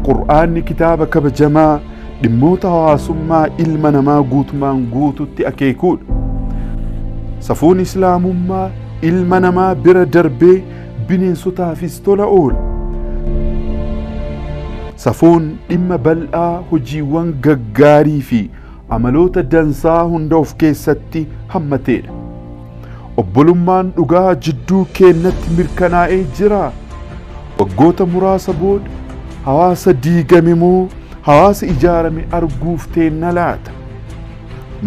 Qur'aanni kitaaba kabajamaa dhimmoota hawaasummaa ilma namaa guutumaan guututti akeekuudha. Safuun Islaamummaa ilma namaa bira darbee bineensotaafis tola oola. Safuun dhimma bal'aa hojiiwwan gaggaarii fi amaloota dansaa hunda of keessatti hammateedha. Obbolummaan dhugaa jidduu keennatti mirkanaa'ee jira. Waggoota muraasa booda hawaasa diigame moo hawaasa ijaarame arguuf teenna laata?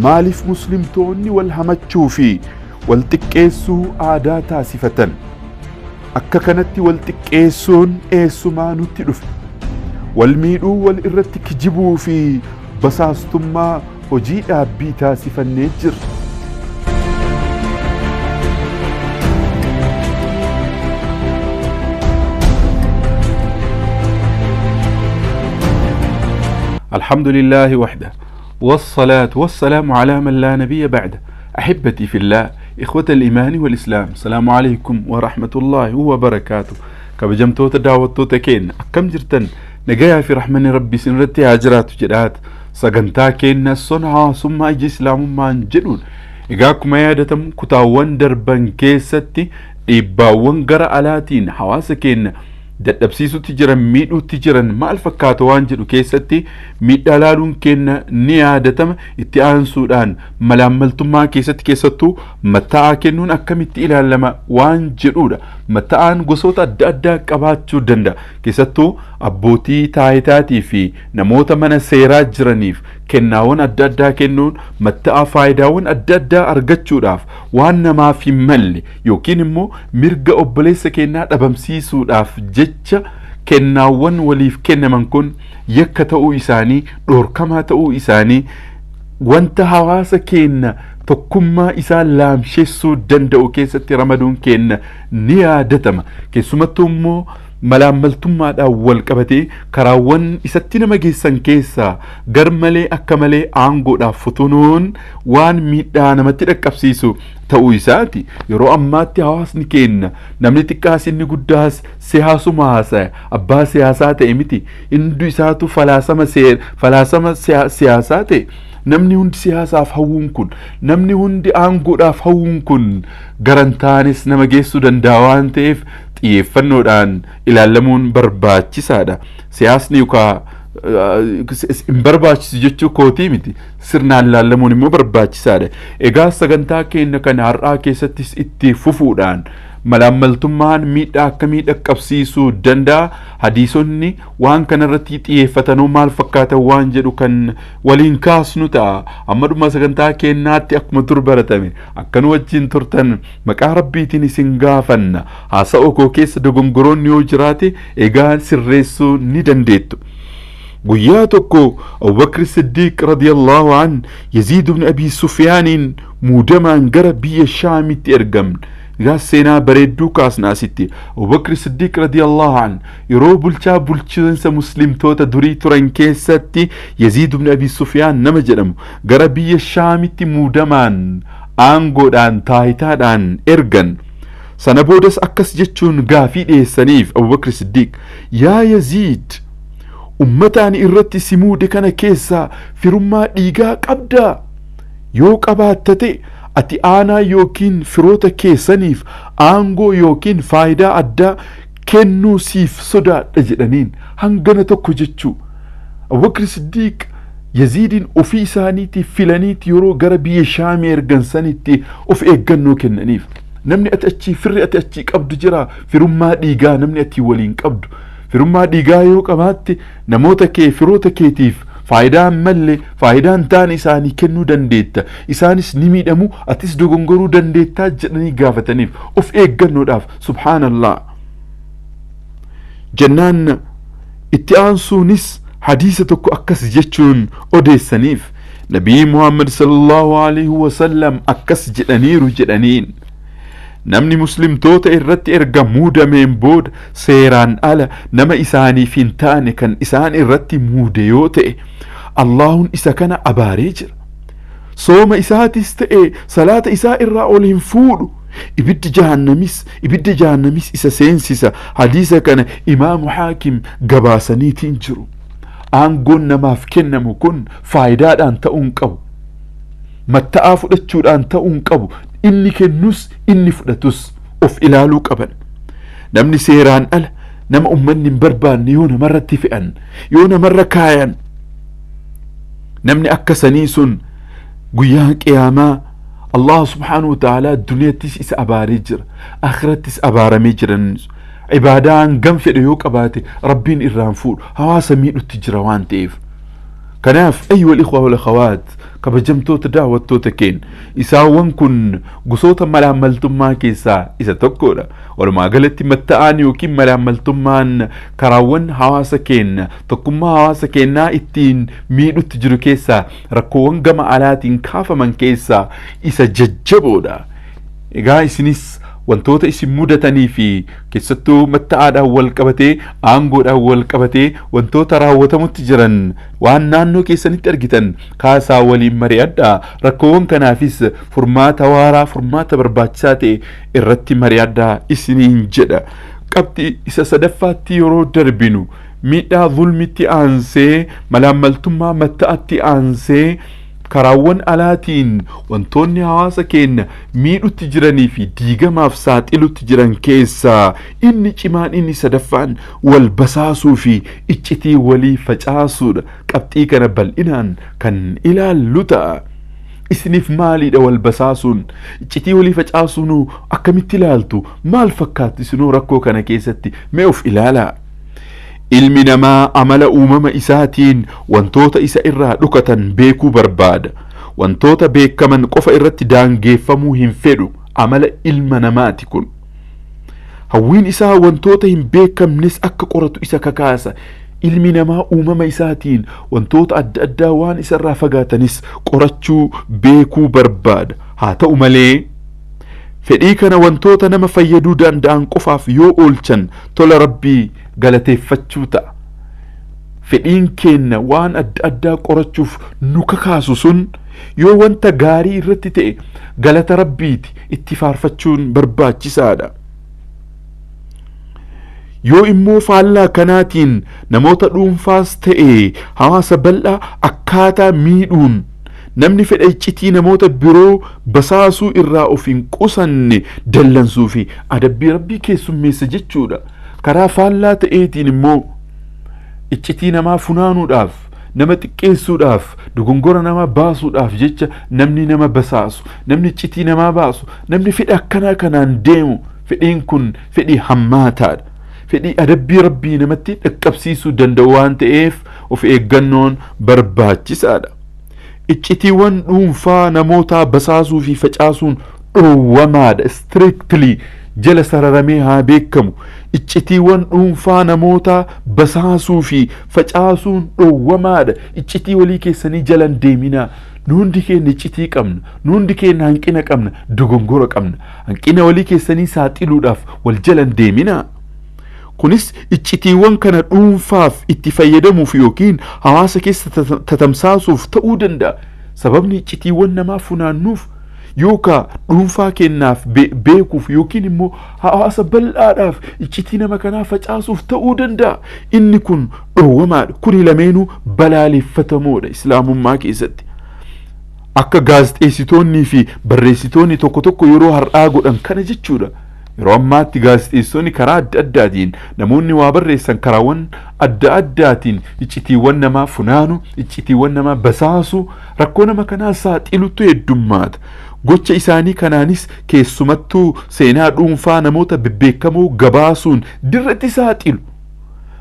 Maaliif muslimtoonni wal hamachuu fi wal xiqqeessuu aadaa taasifatan? Akka kanatti wal xiqqeessuun eessumaa nutti dhufe? Wal miidhuu, wal irratti kijibuu fi basaastummaa hojii dhaabbii taasifannee jirra. الحمد لله وحده، والصلاة والسلام على من لا نبي بعده. أحبتي في الله، إخوة الإيمان والإسلام، السلام عليكم ورحمة الله وبركاته. Kabajamtoota daawwattoota keenya, akkam jirtan? Nagayaa fi rahmanni Rabbi isin irratti haa jiraatu jedhaat, sagantaa keenya sona hawaasummaa ija Islaamummaan jedhuun, egaa akkuma yaadatamu kutaawwan darban keessatti dhiibbaawwan gara alaatiin hawaasa keenya dadhabsiisutti jiran, miidhuutti jiran maal fakkaata waan jedhu keessatti miidhaa laaluun keenya ni yaadatama. Itti aansuudhaan malaammaltummaa keessatti, keessattuu matta'aa kennuun akkamitti ilaalama waan jedhudha. Matta'aan gosoota adda addaa qabaachuu danda'a. Keessattuu abbootii taayitaatii fi namoota mana seeraa jiraniif kennaawwan adda addaa kennuun matta'aa faayidaawwan adda addaa argachuudhaaf waan namaaf hin malle yookiin immoo mirga obboleessa kennaa dhabamsiisuudhaaf jecha kennaawwan waliif kennaman kun yakka ta'uu isaanii, dhoorkamaa ta'uu isaanii, wanta hawaasa keenya tokkummaa isaa laamshessuu danda'u keessatti ramaduun keenya ni yaadatama. Keessumattuu immoo malaammaltummaadhaan wal qabatee karaawwan isatti nama geessan keessaa gar malee akka malee aangoodhaaf futunuun waan miidhaa namatti dhaqqabsiisu ta'uu isaati. Yeroo ammaatti hawaasni keenya, namni xiqqaas inni guddaas siyaasuma haasaya. Abbaa siyaasaa ta'e miti, hundi isaatu falaasama falaasama siyaasaa ta'e. Namni hundi siyaasaaf hawwuun kun, namni hundi aangoodhaaf hawwuun kun garantaanis nama geessuu danda'a waan ta'eef xiyyeeffannoodhaan ilaalamuun barbaachisaadha. Siyaasni yookaan hin barbaachisu jechuu kootii miti, sirnaan ilaalamuun immoo barbaachisaadha. Egaa sagantaa keenya kana har'aa keessattis itti fufuudhaan malaammaltummaan miidhaa akkamii dhaqqabsiisuu danda'a, hadiisonni waan kanarratti xiyyeeffatanuu maal fakkaatan waan jedhu kan waliin kaasnu ta'a. Amma dhuma sagantaa keenyaatti akkuma dur baratame akka nu wajjin turtan maqaa Rabbiitiin isin gaafanna. Haasa'oo koo keessa dogongoroonni yoo jiraate egaa sirreessuu ni dandeettu. Guyyaa tokko Abubakr Siddiiq radiyallahu an Yaziid ibn Abi Sufyaaniin muudamaan gara biyya Shaamitti ergamne. Egaa seenaa bareedduu kaasna asitti. Abubakr Siddiiq radiyallahu an yeroo bulchaa bulchiinsa muslimtoota durii turan keessatti Yaziid ibn Abi Sufyaan nama jedhamu gara biyya Shaamitti muudamaan, aangoodhaan, taayitaadhaan ergan. Sana boodas akkas jechuun gaafii dhiyeessaniif Abubakr Siddiiq: "Yaa Yaziid, ummata ani irratti si muude kana keessaa firummaa dhiigaa qabdaa? Yoo qabaatta ta'e, ati aanaa yookiin firoota keessaniif aangoo yookiin faayidaa addaa kennuu siif sodaadha" jedhaniin. Hangana tokko jechuu. Abubakr Siddiiq Yaziidiin ofii isaaniitiif filaniiti yeroo gara biyya Shaamii ergan sanitti of eeggannoo kennaniif. Namni ati achii, firri ati achii qabdu jira? Firummaa dhiigaa namni ati waliin qabdu, firummaa dhiigaa yoo qabaatte, namoota kee, firoota keetiif faayidaa hin malle, faayidaa hin taane isaanii kennuu dandeetta, isaanis ni miidhamu, atis dogongoruu dandeettaa jedhanii gaafataniif of eeggannoodhaaf. Subhaanallah. Jennaan itti aansuunis hadiisa tokko akkas jechuun odeessaniif: "Nabii Muhammad sallallahu alaihi wasallam akkas jedhaniiru" jedhaniin: "Namni muslimtoota irratti erga muudameen booda seeraan ala nama isaaniif hin taane kan isaan irratti muude yoo ta'e, Allahun isa kana abaaree jira. Sooma isaatis ta'e salaata isaa irraa ol hin fuudhu." Ibiddi jahannamis ibidda jahannamis isa seensisa. Hadiisa kana Imaamu Haakim gabaasaniitiin jiru. Aangoon namaaf kennamu kun faayidaadhaan ta'uu hin qabu. Matta'aa fudhachuudhaan ta'uu hin qabu. Inni kennus inni fudhatus of ilaaluu qaban. Namni seeraan ala nama ummanni hin barbaanne yoo namarratti fe'an, yoo namarra kaayan, namni akka sanii sun guyyaa qiyaamaa Allah subhaanahu wa ta'aalaa duniyattis isa abaaree jira, akhirattis abaaramee jira. Ibaadaa hangam fedhe yoo qabaate Rabbiin irraan fuudhu, hawaasa miidhutti jira waan ta'eef. Kanaaf ayyuha al-ikhwa wal akhawaat, kabajamtoota daawwattoota keenya, isaawwan kun gosoota malaammaltummaa keessaa isa tokkodha. Walumaa galatti matta'aan yookiin malaammaltummaan karaawwan hawaasa keenya, tokkummaa hawaasa keenyaa ittiin miidhutti jiru keessaa, rakkoowwan gama alaatiin kaafaman keessaa isa jajjaboodha. Egaa isinis wantoota isin mudatanii fi keessattuu matta'aadhaan wal qabatee, aangoodhaan wal qabatee wantoota raawwatamutti jiran waan naannoo keessanitti argitan kaasaa waliin mari'adhaa. Rakkoowwan kanaafis furmaata waaraa, furmaata barbaachisaa ta'e irratti mari'adhaa isiniin jedha. Qabxii isa sadaffaatti yeroo darbinu, miidhaa zulmitti aansee, malaammaltummaa matta'atti aansee, karaawwan alaatiin wantoonni hawaasa keenya miidhutti jiranii fi diigamaaf saaxilutti jiran keessaa inni cimaan, inni sadaffaan, wal basaasuu fi iccitii walii facaasuudha. Qabxii kana bal'inaan kan ilaallu ta'a. Isiniif maaliidha wal basaasuun? Iccitii walii facaasuun akkamitti ilaaltu? Maal fakkaatti isinuu rakkoo kana keessatti? Mee of ilaalaa. Ilmi namaa amala uumama isaatiin wantoota isa irraa dhokatan beekuu barbaada. Wantoota beekaman qofa irratti daangeffamuu hin fedhu. Amala ilma namaati kun. Hawwiin isaa wantoota hin beekamnes akka qoratu isa kakaasa. Ilmi namaa uumama isaatiin wantoota adda addaa waan isarraa fagaatanis qorachuu, beekuu barbaada. Haa ta'u malee fedhii kana wantoota nama fayyaduu danda'an qofaaf yoo oolchan tola Rabbii galateeffachuu ta'a. Fedhiin keenya waan adda addaa qorachuuf nu kakaasu sun yoo wanta gaarii irratti ta'e galata Rabbiiti, itti faarfachuun barbaachisaadha. Yoo immoo faallaa kanaatiin namoota dhuunfaas ta'e hawaasa bal'aa akkaataa miidhuun namni fedha iccitii namoota biroo basaasuu irraa of hin qusanne dallansuu fi adabbii Rabbii keessummeessa jechuudha. Karaa faallaa ta'eetiin immoo iccitii namaa funaanuudhaaf, nama xiqqeessuudhaaf, dogongora namaa baasuudhaaf jecha namni nama basaasu, namni iccitii namaa baasu, namni fedha akkanaa kanaan deemu, fedhiin kun fedhii hammaataadha. Fedhii adabbii Rabbii namatti dhaqqabsiisuu danda'u waan ta'eef of eeggannoon barbaachisaadha. Iccitiiwwan dhuunfaa namootaa basaasuu fi facaasuun dhoowwamaadha. Strictly jala sararamee haa beekamu. Iccitiiwwan dhuunfaa namootaa basaasuu fi facaasuun dhoowwamaadha. Iccitii walii keessanii jalan deeminaa. Nu hundi keenya iccitii qabna. Nu hundi keenya hanqina qabna. Dogongora qabna. Hanqina walii keessanii saaxiluudhaaf wal jalan deeminaa. Kunis iccitiiwwan kana dhuunfaaf itti fayyadamuuf yookiin hawaasa keessa tatamsaasuuf ta'uu danda'a. Sababni iccitiiwwan namaa funaannuuf yookaan dhuunfaa keenyaaf beekuuf yookiin immoo hawaasa bal'aadhaaf iccitii nama kanaa facaasuuf ta'uu danda'a. Inni kun dhoowwamaadha. Kuni lameenuu balaaleffatamoodha Islaamummaa keessatti. Akka gaazexeessitoonnii fi barreessitoonni tokko tokko yeroo har'aa godhan kana jechuudha. Yeroo ammaatti gaazexeessitoonni karaa adda addaatiin, namoonni waa barreessan karaawwan adda addaatiin iccitiiwwan namaa funaanu, iccitiiwwan namaa basaasu, rakkoo nama kanaa saaxilutu heddummaata. Gocha isaanii kanaanis keessumattuu seenaa dhuunfaa namoota bebbeekamoo gabaasuun dirratti saaxilu.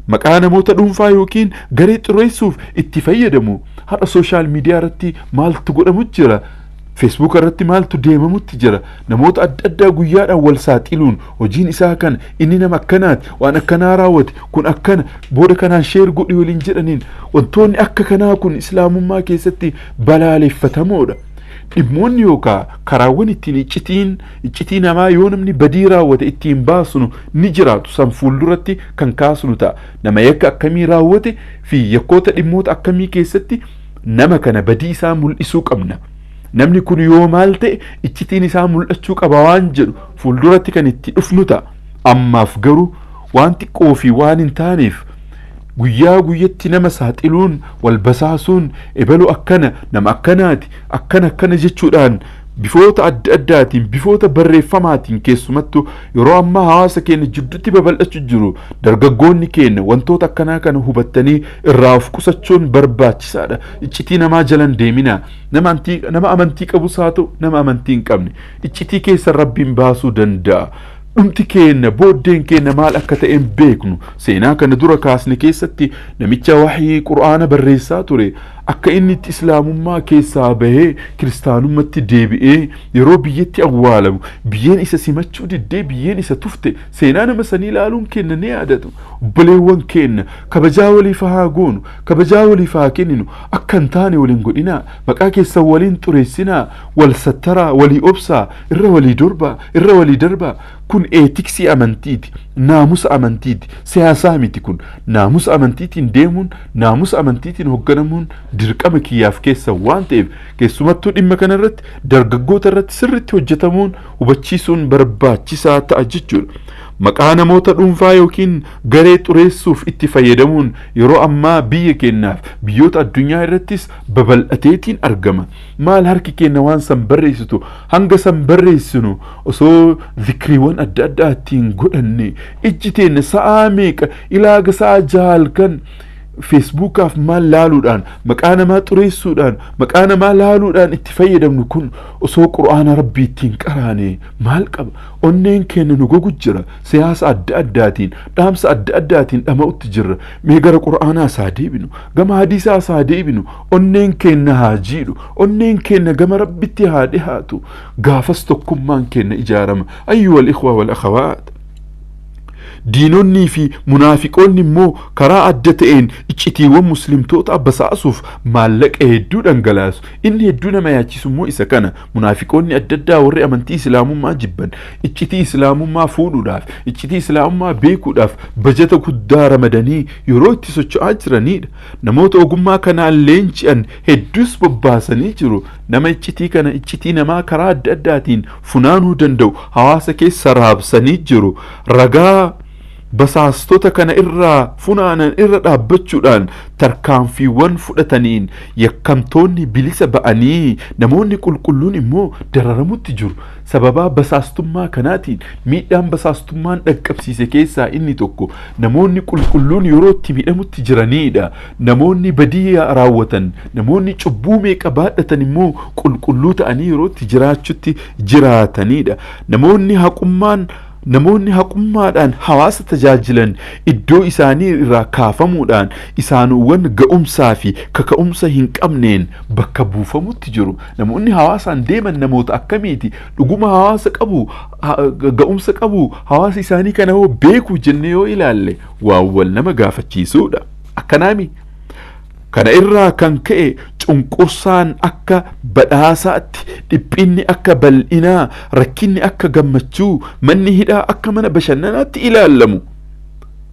Maqaa namoota dhuunfaa yookiin garee xureessuuf itti fayyadamu. Har'a sooshaal miidiyaa irratti maaltu godhamu jira? Feesbuuk irratti maaltu deemamutti jira? Namoota adda addaa guyyaadhaan wal saaxiluun hojiin isaa kana, inni nama akkanaati, waan akkanaa raawwate, kun akkana, booda kanaan sheer godhi waliin jedhaniin, wantoonni akka kanaa kun Islaamummaa keessatti balaaleffatamoodha. Dhimmoonni yookaan karaawwan ittiin iccitii namaa yoo namni badii raawwate ittiin baasnu ni jiraatu. San fuulduratti kan kaasnu ta'a. Nama yakka akkamii raawwate fi yakkoota dhimmoota akkamii keessatti nama kana badii isaa mul'isuu qabna. Namni kun yoo maal ta'e iccitiin isaa mul'achuu qaba waan jedhu fuulduratti kan itti dhufnu ta'a. Ammaaf garuu waan xiqqoo fi waan hin taaneef guyyaa guyyatti nama saaxiluun, wal basaasuun, ebalu akkana, nama akkanaati, akkana akkana jechuudhaan bifoota adda addaatiin, bifoota barreeffamaatiin, keessumattuu yeroo ammaa hawaasa keenya jidduutti babal'achuu jiru. Dargaggoonni keenya wantoota akkanaa kana hubattanii irraa of qusachuun barbaachisaadha. Iccitii namaa jalan deeminaa. Nama amantii qabus haa ta'u nama amantii hin qabne, iccitii keessa Rabbiin baasuu danda'a. Dhumti keenya, booddeen keenya maal akka ta'e hin beeknu. Seenaa kana dura kaasne keessatti namicha waxii Qur'aana barreessaa ture akka inni itti islaamummaa keessaa bahee kiristaanummatti deebi'ee yeroo biyyatti awwaalamu biyyeen isa simachuu diddee biyyeen isa tufte, seenaa nama sanii ilaaluun keenya ni yaadatu. Obboleewwan keenya, kabajaa waliif haa goonu, kabajaa waliif haa kenninu. Akka hin taane waliin godhinaa, maqaa keessan waliin xureessinaa, wal sattaraa, walii obsaa, irra walii darbaa, irra walii darbaa. Kun eetiksii amantiiti, naamusa amantiiti, siyaasaa miti. Kun naamusa amantiitiin deemuun, naamusa amantiitiin hoogganamuun dirqama kiyyaaf keessa waan ta'eef, keessumattuu dhimma kanarratti dargaggoota irratti sirriitti hojjetamuun hubachiisuun barbaachisaa ta'a jechuudha. Maqaa namoota dhuunfaa yookiin garee xureessuuf itti fayyadamuun yeroo ammaa biyya keenyaaf biyyoota addunyaa irrattis babal'ateetiin argama. Maal harki keenya waan san barreessitu, hanga san barreessinu osoo zikriiwwan adda addaa ittiin godhanne, ijji teenya sa'aa meeqa ilaaga sa'a jahalkan feesbuukaaf maal laaluudhaan, maqaa namaa xureessuudhaan, maqaa namaa laaluudhaan itti fayyadamnu kun osoo Qur'aana Rabbii ittiin qaraane maal qaba? Onneen keenya nu gogu jira. Siyaasa adda addaatiin, dhaamsa adda addaatiin dhama'utti jirra. Mee gara Qur'aanaa isaa deebinu, gama hadiisaa isaa deebinu. Onneen keenya haa jiidhu, onneen keenya gama Rabbitti haa dhihaatu. Gaafas tokkummaan keenya ijaarama. Ayyuha al-ikhwa wal akhawaat, diinonnii fi munaafiqoonni immoo karaa adda ta'een iccitiiwwan muslimtoota basaasuuf maallaqa hedduu dhangalaasu. Inni hedduu nama yaachisu immoo isa kana. Munaafiqoonni adda addaa warri amantii islaamummaa jibban iccitii islaamummaa fuudhuudhaaf, iccitii islaamummaa beekuudhaaf bajata guddaa ramadanii yeroo itti socho'aa jiranidha. Namoota ogummaa kanaan leenji'an hedduus bobbaasanii jiru. Nama iccitii kana, iccitii namaa karaa adda addaatiin funaanuu danda'u hawaasa keessa raabsanii jiru. Ragaa basaastota kana irraa funaanan irra dhaabbachuudhaan tarkaanfiiwwan fudhataniin yakkamtoonni bilisa ba'anii namoonni qulqulluun immoo dararamutti jiru. Sababaa basaastummaa kanaatiin miidhaan basaastummaan dhaqqabsiise keessaa inni tokko namoonni qulqulluun yeroo itti miidhamutti jiranidha. Namoonni badii raawwatan, namoonni cubbuu meeqa baadhatan immoo qulqulluu ta'anii yeroo itti jiraachutti jiraatanidha. Namoonni haqummaadhaan hawaasa tajaajilan iddoo isaanii irraa kaafamuudhaan isaanuwwan ga'umsaa fi kaka'umsa hin qabneen bakka buufamutti jiru. Namoonni hawaasaan deeman namoota akkamiiti? Dhuguma hawaasa qabu, ga'umsa qabu, hawaasa isaanii kana hoo beeku jennee yoo ilaalle waan wal nama gaafachiisuudha. Akkanaami? Kana irraa kan ka'e cunqursaan akka badhaasaatti, dhiphinni akka bal'inaa, rakkinni akka gammachuu, manni hidhaa akka mana bashannanaatti ilaallamu.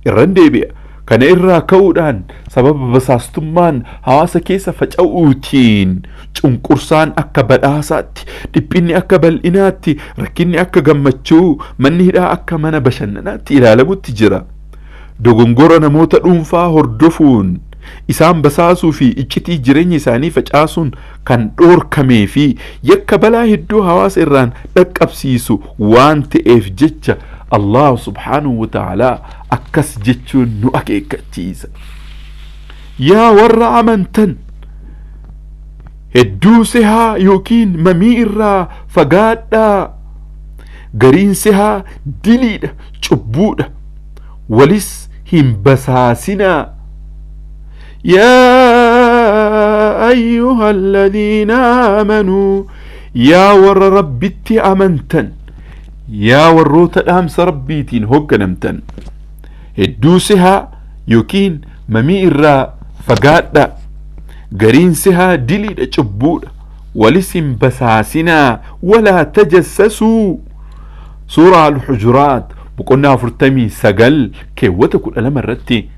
Irran deebi'a. Kana irraa ka'uudhaan sababa basaastummaan hawaasa keessa faca'uutiin cunqursaan akka badhaasaatti, dhiphinni akka bal'inaatti, rakkinni akka gammachuu, manni hidhaa akka mana bashannanaatti ilaalamutti jira. Dogongora namoota dhuunfaa hordofuun isaan basaasuu fi iccitii jireenya isaanii facaasuun kan dhoorkamee fi yakka balaa hedduu hawaasa irraan dhaqqabsiisu waan ta'eef jecha Allah subhaanahu wa ta'aalaa akkas jechuun nu akeekkachiisa. Yaa warra amantan, hedduu sehaa yookiin mamii irraa fagaadhaa. Gariin sehaa diliidha, cubbuudha. Walis hin basaasinaa. يا أيها الذين آمنوا، يا ور ربتي أمنتن، يا وروت الأمس ربيتين هوغنمتن، hedduu sehaa yookiin mamii irraa fagaadhaa. Gariin sehaa diliidha, cubbuudha. Walis hin basaasinaa. ولا تجسسوا. Suuraa Al-Hujuraat boqonnaa 49 keewwata 12 irratti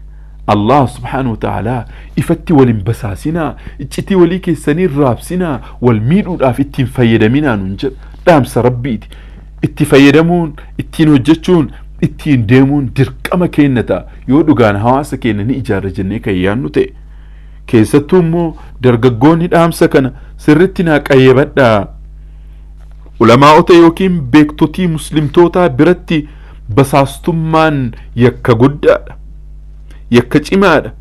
Allah subhaanahu wa ta'aalaa ifatti wal hin basaasinaa, iccitii walii keessanii raabsinaa, wal miidhuudhaaf ittiin fayyadaminaa nuun jedha. Dhaamsa Rabbiiti. Itti fayyadamuun, ittiin hojjechuun, ittiin deemuun dirqama keenya ta'a. Yoo dhugaan hawaasa keenya ni ijaarra jennee kan yaadnu ta'e. Keessattuu immoo dargaggoonni dhaamsa kana sirritti naa qayyabadhaa. Ulamaa'ota yookiin beektotii muslimtootaa biratti basaastummaan yakka guddaadha. Yakka cimaadha.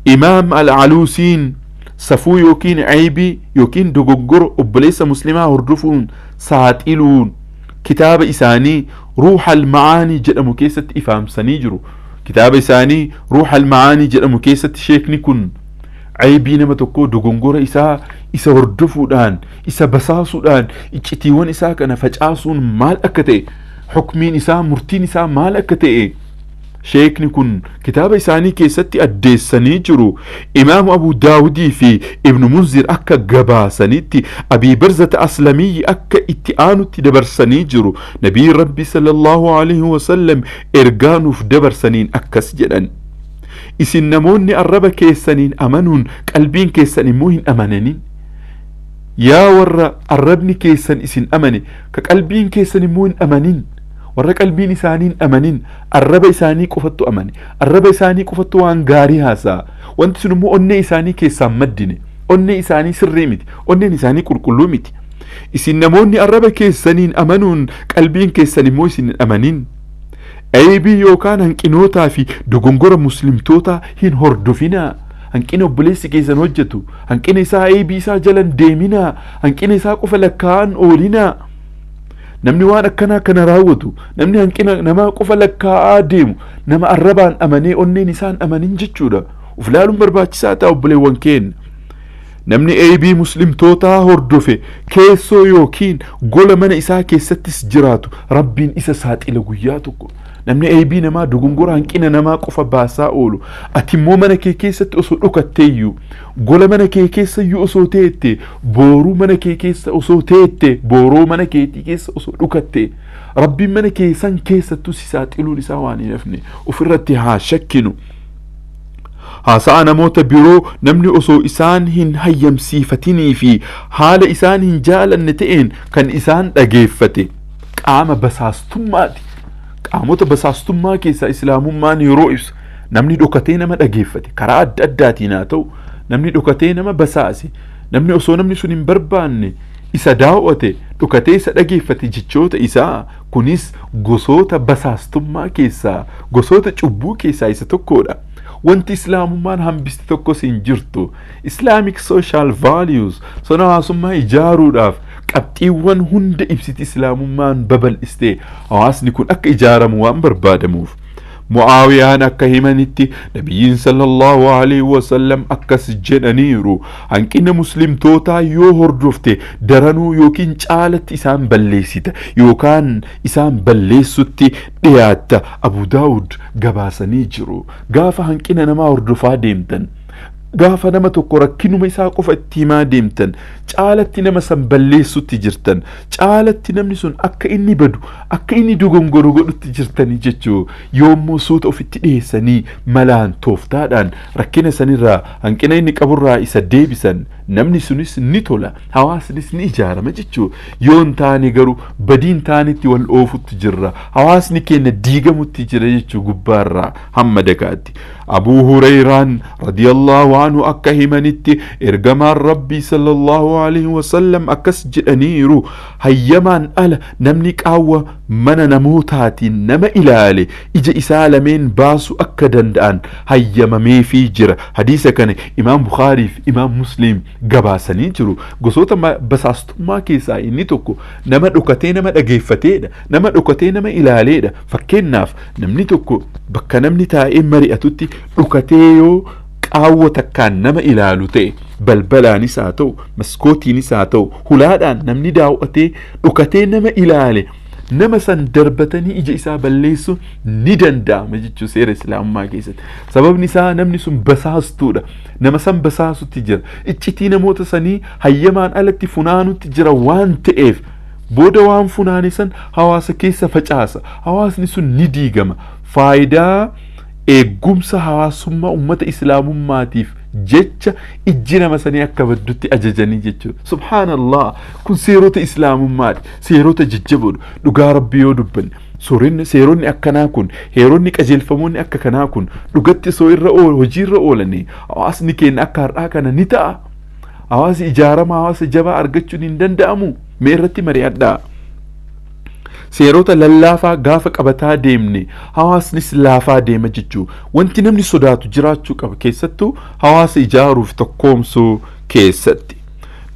Imaam Al-Aluusiin safuu yookiin aybii yookiin dogoggora obboleessa muslimaa hordofuun saaxiluun kitaaba isaanii Ruuha al-Ma'aanii jedhamu keessatti ifaamsanii jiru. Kitaaba isaanii Ruuha al-Ma'aanii jedhamu keessatti sheekni kun aybii nama tokkoo, dogongora isaa isa hordofuudhaan, isa basaasuudhaan, iccitiiwwan isaa kana facaasuun maal akka ta'e, hukmiin isaa, murtiin isaa maal akka ta'e sheekni kun kitaaba isaanii keessatti addeessanii jiru. Imaamu Abu Daawudii fi Ibnu Munzir akka gabaasanitti Abii Barzata Aslamiyyi akka itti aanutti dabarsanii jiru. Nabiin Rabbi sallallahu alaihi wasallam ergaa nuuf dabarsaniin akkas jedhan. Isin namoonni arraba keessaniin amanuun qalbiin keessan immoo hin amananin. Yaa warra arrabni keessan isin amane ka qalbiin keessan immoo hin amanin. Warra qalbiin isaanii hin amanin, arraba isaanii qofattu amane, arraba isaanii qofattu waan gaarii haasa'a. Wanti sun immoo onnee isaanii keessaan maddine, onnee isaanii sirrii miti, onneen isaanii qulqulluu miti. Isin namoonni arraba keessaniin amanuun qalbiin keessan immoo isin hin amanin. Aybii yookaan hanqinootaa fi dogongora muslimtootaa hin hordofinaa. Hanqina obboleessi keessan hojjetu, hanqina isaa, aybii isaa jalan deeminaa, hanqina isaa qofa lakkaa'an oolinaa. Namni waan akkanaa kana raawwatu, namni hanqina namaa qofa lakkaa'aa deemu, nama arrabaan amanee onneen isaan amanin jechuudha. Uf ilaaluun barbaachisaa ta'a, obboleewwan keenya. Namni aybii muslimtootaa hordofe keessoo yookiin gola mana isaa keessattis jiraatu Rabbiin isa saaxila guyyaa tokko. Namni aybii namaa, dogongora, hanqina namaa qofa baasaa oolu, ati immoo mana kee keessatti osoo dhokatteeyyuu, gola mana kee keessa iyyuu osoo teette, booruu mana kee keessa osoo teette, booroo mana keetii keessa osoo dhokatte, Rabbiin mana kee san keessattuu si saaxiluun isaa waan hin hafne. Ofirratti haa shakkinu. Haasa'a namoota biroo namni osoo isaan hin hayyamsiifatinii fi haala isaan hin jaalanne ta'een kan isaan dhageeffate qaama basaastummaati. Qaamota basaastummaa keessaa islaamummaan yeroo ibsu, namni dhokatee nama dhageeffate karaa adda addaatiin haa ta'u, namni dhokatee nama basaase, namni osoo namni sun hin barbaanne isa daawwate, dhokatee isa dhageeffate jechoota isaa, kunis gosoota basaastummaa keessaa, gosoota cubbuu keessaa isa tokkodha. Wanti islaamummaan hambiste tokkos hin jirtu. Islamic social values, sona hawaasummaa ijaaruudhaaf qabxiiwwan hunda ibsiti islaamummaan babal'iste, hawaasni kun akka ijaaramu waan barbaadamuuf. Mu'aawiyaan akka himanitti Nabiyyiin sallallahu alaihi wasallam akkas jedhaniiru: hanqina muslimtootaa yoo hordofte daranuu yookiin caalatti isaan balleessita yookaan isaan balleessutti dhiyaatta. Abu Daawud gabaasanii jiru. Gaafa hanqina namaa hordofaa deemtan, gaafa nama tokko rakkinuma isaa qofa itti himaa deemtan, caalatti nama san balleessutti jirtan, caalatti namni sun akka inni badu, akka inni dogongoru godhutti jirtanii jechuu. Yoommoo suuta ofitti dhiyeessanii malaan, tooftaadhaan rakkina sanirraa, hanqina inni qaburraa isa deebisan, namni sunis ni tola, hawaasnis ni ijaarama jechuu. Yoo hin taane garuu badiin taanetti wal oofutti jirra, hawaasni keenya diigamutti jira jechuu gubbaarraa hamma dakaatti. Abuu Hureyraan radiyallahu anhu akka himanitti ergamaan Rabbii sallallahu alaihi wasallam akkas jedhaniiru: hayyamaan ala namni qaawwa mana namootaatiin nama ilaale ija isaa lameen baasuu akka danda'an hayyamameefii jira. Hadiisa kana Imaam Bukaarii fi Imaam Muslim gabaasanii jiru. Gosoota basaastummaa keessaa inni tokko nama dhokatee nama dhageeffateedha, nama dhokatee nama ilaaleedha. Fakkeenyaaf, namni tokko bakka namni taa'ee mari'atutti dhokatee yoo qaawwa takkaan nama ilaalu ta'e, balbalaanis haa ta'u, maskootiinis haa ta'u, hulaadhaan namni daawwatee dhokatee nama ilaale, nama san darbatanii ija isaa balleessuun ni danda'ama jechuu seera islaamummaa keessatti. Sababni isaa namni sun basaastuudha. Nama san basaasutti jira. Iccitii namoota sanii hayyamaan alatti funaanutti jira waan ta'eef, booda waan funaane san hawaasa keessa facaasa. Hawaasni sun ni diigama. Faayidaa Eeggumsa hawaasummaa ummata islaamummaatiif jecha ijji nama sanii akka baddutti ajajanii jechuudha. Subhaanallah, kun seerota islaamummaati, seerota jajjaboodha. Dhugaa rabbii yoo dubbanne, seeronni akkanaa kun, heeronni qajeelfamoonni akka kanaa kun dhugatti osoo irra hojiirra oolanii hawaasni keenya akka har'aa kana ni ta'a. Hawaasi ijaarama hawaasa jabaa argachuun hin danda'amu. Mee irratti mari'adhaa. Seerota lallaafaa gaafa qabataa deemne hawaasnis laafaa deema jechuu. Wanti namni sodaatu jiraachuu qaba, keessattuu hawaasa ijaaruuf tokkoomsuu keessatti.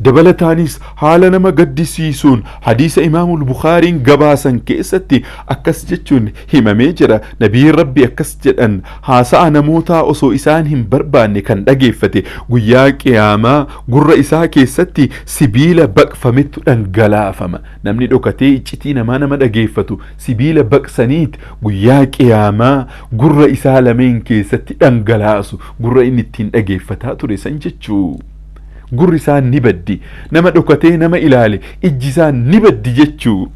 Dabalataanis haala nama gaddisiisuun hadiisa Imaamul Bukhaariin gabaasan keessatti akkas jechuun himamee jira. Nabiyyiin Rabbi akkas jedhan: haasa'a namootaa osoo isaan hin barbaanne kan dhageeffate guyyaa qiyaamaa gurra isaa keessatti sibiila baqfametu dhangalaafama. Namni dhokatee iccitii namaa nama dhageeffatu sibiila baqsaniit guyyaa qiyaamaa gurra isaa lameen keessatti dhangalaasu, gurra inni ittiin dhageeffataa ture san jechuu. Gurri isaa ni baddi. Nama dhokatee nama ilaale ijji isaa ni baddi jechuu.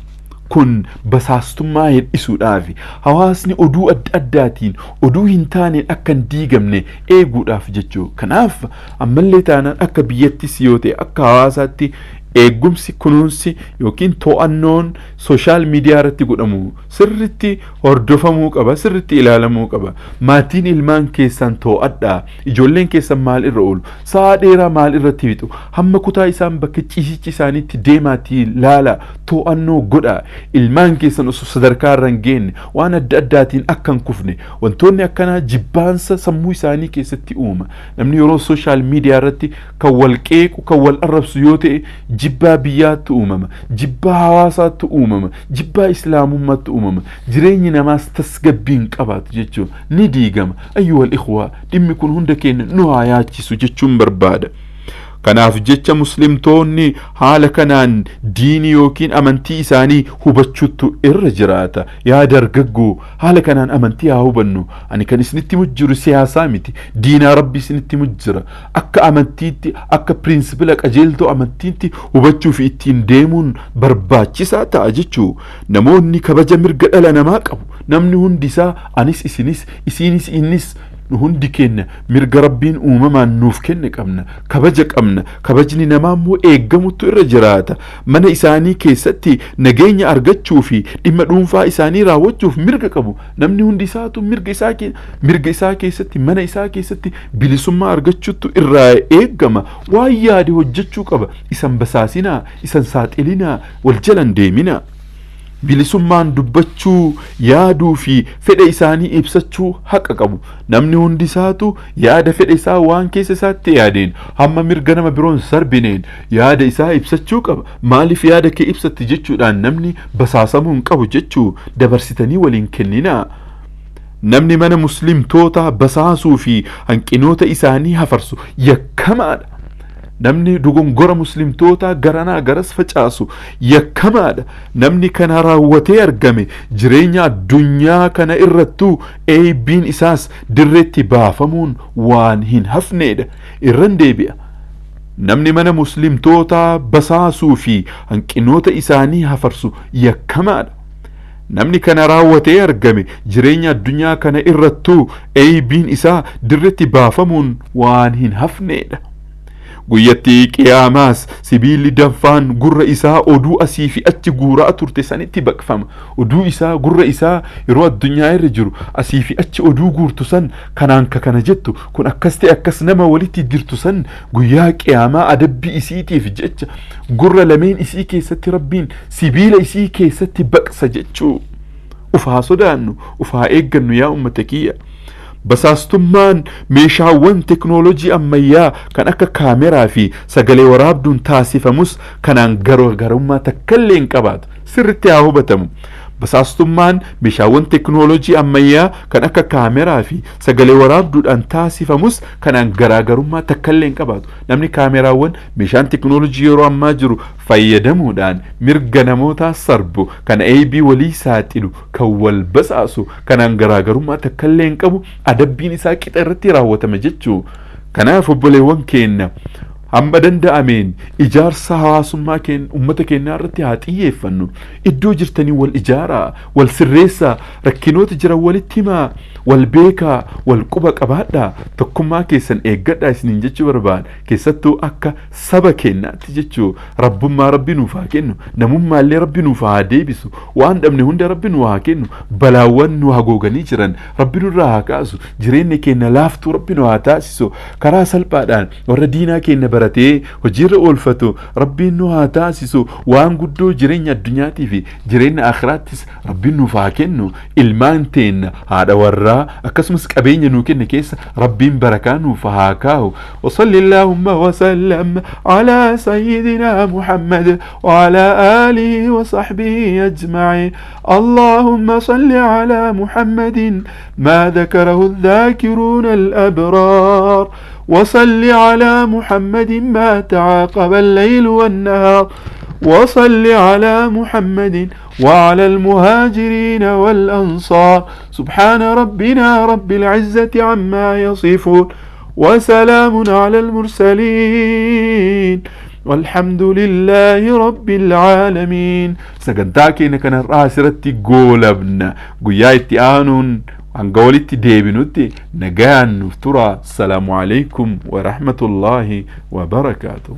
Kun basaastummaa hir'isuudhaaf, hawaasni oduu adda addaatiin oduu hin taaneen akka hin diigamne eeguudhaaf jechuu. Kanaaf ammallee taanaan akka biyyattis yoo ta'e akka hawaasaatti eeggumsi, kunuunsi yookiin to'annoon sooshaal miidiyaa irratti godhamu sirritti hordofamuu qaba, sirritti ilaalamuu qaba. Maatiin ilmaan keessan to'adhaa. Ijoolleen keessan maal irra oolu, sa'a dheeraa maal irratti fixu, hamma kutaa isaan bakka ciisichi isaaniitti deemaatii laala, to'annoo godhaa. Ilmaan keessan osoo sadarkaa irra hin geenye waan adda addaatiin akka hin kufne. Wantoonni akkanaa jibbaansa sammuu isaanii keessatti uuma. Namni yeroo sooshaal miidiyaa irratti kan wal qeequ, kan wal arrabsu yoo ta'e, jibbaa biyyaatti uumama, jibbaa hawaasaatti uumama, jibbaa islaamummaatti uumama. Jireenyi namaas tasgabbii hin qabaatu jechuun ni diigama. Ayyuhal ikhwaa, dhimmi kun hunda keenya nu haa yaachisu jechuun barbaada. Kanaaf jecha muslimtoonni haala kanaan diinii yookiin amantii isaanii hubachuutu irra jiraata. Yaa dargaggoo, haala kanaan amantii haa hubannu. Ani kan isinitti mujjiru siyaasaa miti, diinaa rabbi isinitti mujjira. Akka amantiitti, akka pirinsipila qajeeltoo amantiitti hubachuu fi ittiin deemuun barbaachisaa ta'a jechuu. Namoonni kabaja mirga dhala namaa qabu. Namni hundi isaa, anis isinis, isinis innis, nu hundi keenya mirga rabbiin uumamaan nuuf kenne qabna, kabaja qabna. Kabajni namaa immoo eeggamutu irra jiraata. Mana isaanii keessatti nageenya argachuu fi dhimma dhuunfaa isaanii raawwachuuf mirga qabu. Namni hundi isaatu mirga isaa keessatti, mana isaa keessatti bilisummaa argachuutu irraa eeggama. Waan yaade hojjechuu qaba. Isan basaasinaa, isan saaxilinaa, wal jalan deeminaa. Bilisummaan dubbachuu, yaaduu fi fedha isaanii ibsachuu haqa qabu. Namni hundi isaatu yaada fedha isaa waan keessa isaatti yaadeen, hamma mirga nama biroon sarbineen, yaada isaa ibsachuu qaba. Maaliif yaada kee ibsatti jechuudhaan namni basaasamuu hin qabu jechuu. Dabarsitanii waliin kenninaa. Namni mana muslimtoota basaasuu fi hanqinoota isaanii hafarsu yakkamaadha. Namni dogongora muslimtoota garanaa garas facaasu yakkamaadha. Namni kana raawwatee argame jireenya addunyaa kana irrattuu eebbiin isaas dirreetti baafamuun waan hin hafneedha. Irran deebi'a. Namni mana muslimtoota basaasuu fi hanqinoota isaanii hafarsu yakkamaadha. Namni kana raawwatee argame jireenya addunyaa kana irrattuu eebbiin isaa dirreetti baafamuun waan hin hafneedha. Guyyattii qiyaamaas sibiilli danfaan gurra isaa oduu asii fi achi guuraa turte sanitti baqfama. Oduu isaa gurra isaa yeroo addunyaa irra jiru asii fi achi oduu guurtu san, kanaan ka kana jettu kun akkas ta'e, akkas nama walitti dirtu san, guyyaa qiyaamaa adabbii isiitiif jecha gurra lameen isii keessatti rabbiin sibiila isii keessatti baqsa jechuu. Uf haa sodaannu, uf haa eeggannu yaa ummata kiyya. Basaastummaan meeshaawwan teknoolojii ammayyaa kan akka kaameraa fi sagalee waraabduun taasifamus kanaan garaagarummaa takkallee hin qabaatu. Sirritti haa hubatamu. Basaastummaan meeshaawwan teknoolojii ammayyaa kan akka kaameraa fi sagalee waraabduudhaan taasifamus kanaan garaagarummaa takkallee hin qabaatu. Namni kaameraawwan meeshaan teknoolojii yeroo ammaa jiru fayyadamuudhaan mirga namootaa sarbu, kan eebii walii saaxilu, kan wal basaasu kanaan garaagarummaa takkallee hin qabu. Adabbiin isaa qixa irratti raawwatama jechuu. Kanaaf obboleewwan keenya, Hamma danda'ameen ijaarsa hawaasummaa keenya uummata keenyaa irratti haa xiyyeeffannu. Iddoo jirtanii wal ijaaraa, wal sirreessaa, rakkinoota jiran walitti himaa, wal beekaa, wal quba qabaadhaa, tokkummaa keessan eeggadhaa isiniin jechuu barbaada. Keessattuu akka saba keenyaatti jechuu rabbummaa Rabbi nuuf haa kennu, namummaallee Rabbi nuuf haa deebisu, waan dhabne hunda Rabbi nu haa kennu, balaawwan nu hagooganii jiran Rabbi nurraa haa kaasu, jireenya keenya laaftuu Rabbi nu haa taasisu, karaa salphaadhaan warra diinaa keenya baratee hojiirra oolfatu Rabbiin nu haa taasisu, waan guddoo jireenya addunyaatii fi jireenya akhiraattis Rabbiin nuuf haa kennu, ilmaan teenna haadha warraa akkasumas qabeenya nuu kenne keessa Rabbiin barakaa nuuf haa kaa'u. وصل اللهم وسلم على سيدنا محمد وعلى آله وصحبه أجمعين. اللهم صل على محمد ما ذكره الذاكرون الأبرار، وصل على محمد ما تعاقب الليل والنهار، وصل على محمد وعلى المهاجرين والأنصار. سبحان ربنا رب العزة عما يصفون، وسلام على المرسلين، والحمد لله رب العالمين. Sagantaa keenya kanarraa asirratti goolabna. Guyyaa itti aanuun hanga walitti deebinutti nagaan nuuf tura. Assalaamu alaikum wa rahmatullaahi wa barakaatuh.